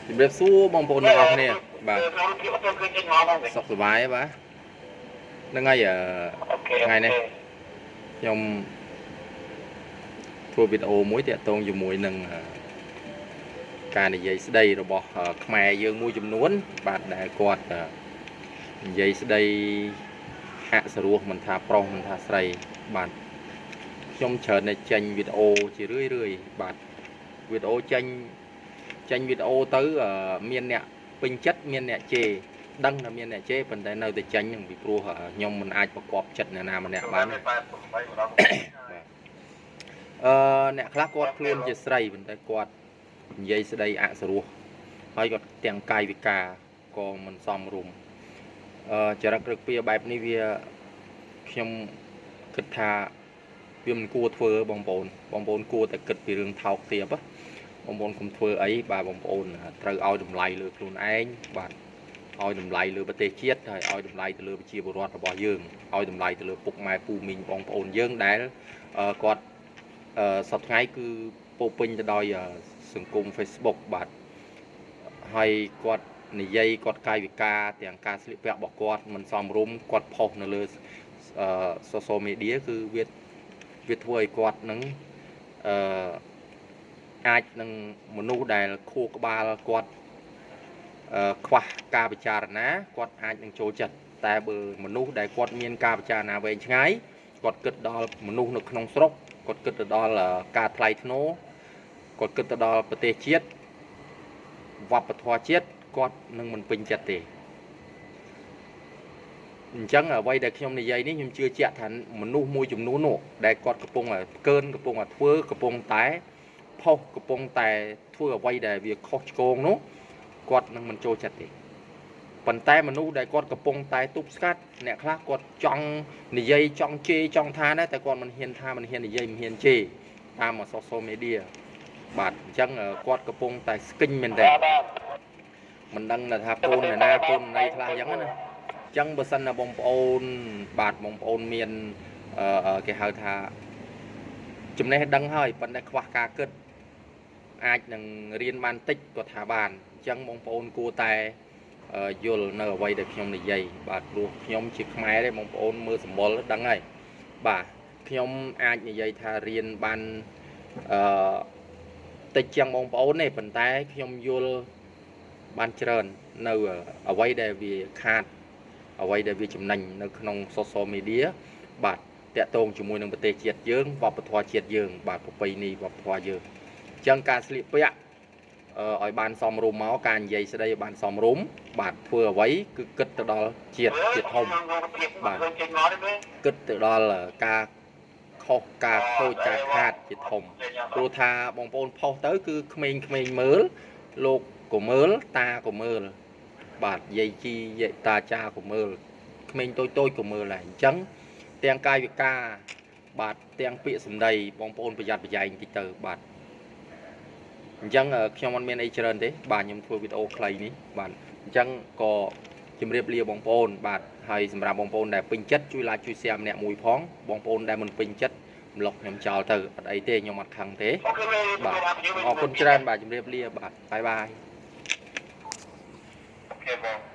ជំរាបសួរបងប្អូនទាំងអស់គ្នាបាទ ក្នុងរូបភាពអត់ទាន់ឃើញចេញមកហ្នឹង សុខសប្បាយទេបាទហ្នឹងហើយអឺ OK ថ្ងៃនេះខ្ញុំធ្វើវីដេអូមួយទាក់ទងជាមួយនឹងការនិយាយស្ដីរបស់ខ្មែរយើងមួយចំនួន បាទដែលគាត់និយាយស្ដីអសរោះមិនថាប្រុសមិនថាស្រីបាទខ្ញុំច្រើនតែចេញវីដេអូជារឿយរឿយបាទវីដេអូចេញចេញវីដេអូទៅមានអ្នកពេញចិត្តមានអ្នកជេរដឹងថាមានអ្នកជេរប៉ុន្តែនៅតែចេញហ្នឹងពីព្រោះខ្ញុំមិនអាចប្រកបចិត្តអ្នកណាម្នាក់បានបាទអ្នកខ្លះគាត់ខ្លួនជាស្រីប៉ុន្តែគាត់និយាយស្ដីអសរោះហើយគាត់ទាំងកាយវិការក៏មិនសមរម្យចរិតរឹកពៀបែបនេះវាខ្ញុំគិតថាវាមិនគួរធ្វើបងប្អូនបងប្អូនគួរតែគិតពីរឿងថោកទាបបងប្អូនកុំធ្វើអីបាទបងប្អូនត្រូវឲ្យតម្លៃលើខ្លួនឯងបាទឲ្យតម្លៃលើប្រទេសជាតិហើយឲ្យតម្លៃទៅលើប្រជាពលរដ្ឋរបស់យើងឲ្យតម្លៃទៅលើពុកម៉ែពូមីងបងប្អូនយើងដែលគាត់សប្តាហ៍ថ្ងៃគឺពោពេញទៅដោយសង្គម Facebook បាទហើយគាត់និយាយគាត់កាយវិការទាំងការស្លៀកពាក់របស់គាត់មិនសមរម្យគាត់ផុសនៅលើ social media គឺវាធ្វើឲ្យគាត់នឹងអឺអាចនឹងមនុស្សដែលខួរក្បាលគាត់ខ្វះការពិចារណាគាត់អាចនឹងចូលចិត្តតែបើមនុស្សដែលគាត់មានការពិចារណាវែងឆ្ងាយគាត់គិតដល់មនុស្សនៅក្នុងស្រុកគាត់គិតទៅដល់ការថ្លៃថ្នូរគាត់គិតទៅដល់ប្រទេសជាតិវប្បធម៌ជាតិគាត់នឹងមិនពេញចិត្តទេអញ្ចឹងអ្វីដែលខ្ញុំនិយាយនេះខ្ញុំជឿជាក់ថាមនុស្សមួយចំនួននោះដែលគាត់កំពុងតែកើនកំពុងតែធ្វើកំពុងតែផុសកំពុងតែធ្វើអ្វីដែលវាខុសឆ្គងនោះគាត់នឹងមិនចូលចិត្តទេប៉ុន្តែមនុស្សដែលគាត់កំពុងតែទប់ស្កាត់អ្នកខ្លះគាត់ចង់និយាយចង់ជេរចង់ថាដែរតែគាត់មិនហ៊ានថាមិនហ៊ាននិយាយមិនហ៊ានជេរតាម social media បាទអញ្ចឹងគាត់កំពុងតែស្គិញមែនតើមិនដឹងថាកូនណាកូនណីខ្លះអញ្ចឹងណាអញ្ចឹងបើសិនណាបងប្អូនបាទបងប្អូនមានគេហៅថាចំណេះដឹងហើយប៉ុន្តែខ្វះការគិតអាចនឹងរៀនបានតិចក៏ថាបានអញ្ចឹងបងប្អូនគួរតែយល់នៅអ្វីដែលខ្ញុំនិយាយបាទព្រោះខ្ញុំជាខ្មែរទេបងប្អូនមើលសម្បុរដឹងហើយបាទខ្ញុំអាចនិយាយថារៀនបានអឺតិចជាងបងប្អូនទេប៉ុន្តែខ្ញុំយល់បានច្រើននៅអ្វីដែលវាខាតអ្វីដែលវាចំណេញនៅក្នុង social media បាទតាក់ទងជាមួយនឹងប្រទេសជាតិយើងវប្បធម៌ជាតិយើងបាទប្រពៃណីវប្បធម៌យើងអញ្ចឹងការស្លៀកពាក់ឲ្យបានសមរម្យមកការនិយាយស្ដីឲ្យបានសមរម្យបាទធ្វើអ្វីគឺគិតទៅដល់ជាតិជាតិធំបាទគិតទៅដល់ការខុសការខូចការខាតជាធំព្រោះថាបងប្អូនផុសទៅគឺក្មេងៗមើលលោកក៏មើលតាក៏មើលបាទយាយជីយាយតាចាក៏មើលក្មេងតូចតូចក៏មើលដែរអញ្ចឹងទាំងកាយវិការបាទទាំងពាក្យសម្ដីបងប្អូនប្រយ័ត្នប្រយែងតិចទៅបាទអញ្ចឹងខ្ញុំអត់មានអីច្រើនទេបាទខ្ញុំធ្វើវីដេអូខ្លីនេះបាទអញ្ចឹងក៏ជម្រាបលាបងប្អូនបាទហើយសម្រាប់បងប្អូនដែលពេញចិត្តជួយ like ជួយ share ម្នាក់មួយផងបងប្អូនដែលមិនពេញចិត្តប្លុកខ្ញុំចោលទៅអត់អីទេខ្ញុំអត់ខឹងទេបាទអរគុណច្រើនបាទជម្រាបលាបាទ bye bye OK បង